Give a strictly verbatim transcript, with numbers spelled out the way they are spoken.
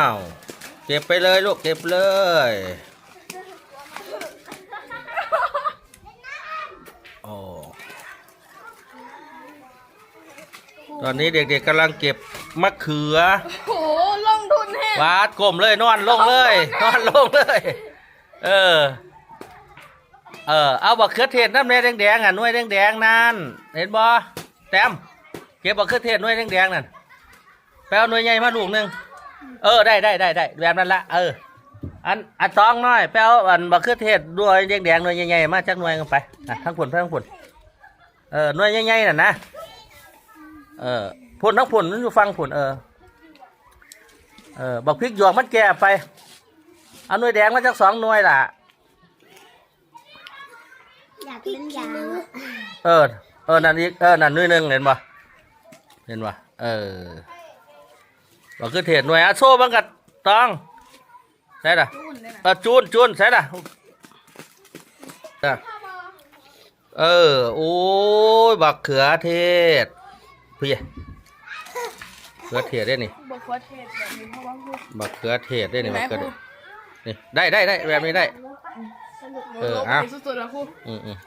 อ้าว เก็บไปเลยลูก เก็บเลย โอ้ ตอนนี้เด็กๆกำลังเก็บมะเขือ โหลงทุนแฮะ บาดก้มเลย นอนลงเลย นอนลงเลย เออ เออ เอาบักเขือเทศน้ำแน่แดงๆอ่ะ หน่วยแดงๆนั่น เห็นบ่ แต้ม เก็บบักเขือเทศหน่วยแดงๆนั่น ไปเอาหน่วยใหญ่มาลูกหนึ่ง เออ ได้ได้ได้ได้ แบบนั้นละ เออ อัน อันสองหน่อย ไปเอาอันบักเขือเทศหน่วยแดงๆหน่วยใหญ่ๆมาจักหน่วยกันไป อ่ะ ทั้งผลทั้งผล เออ หน่วยใหญ่ๆน่ะนะ เออ ผลทั้งผลมันอยู่ฟังผล เออ เออ บักพริกหยวกมันแก่ไป เอาหน่วยแดงมาจักสองหน่วยล่ะ อยากเล่นยา เออ เออ นั่นอีก เออ นั่นหน่วยหนึ่ง เห็นบ่ เห็นบ่ เออ บักเขือเทศหน่วย อ่ะ โซ่บังกัดตอง ใส่ละ เออ จูน จูน ใส่ละ เออ เออ โอ้ย บักเขือเทศ พี่ เขือเทศได้นี่ บอกว่าเทศแบบนี้เพราะว่าพูด บักเขือเทศได้นี่ บักเขือเทศ นี่ ได้ได้ได้ แบบนี้ได้ เออ เอา สุดๆแล้วพูด อืมอืม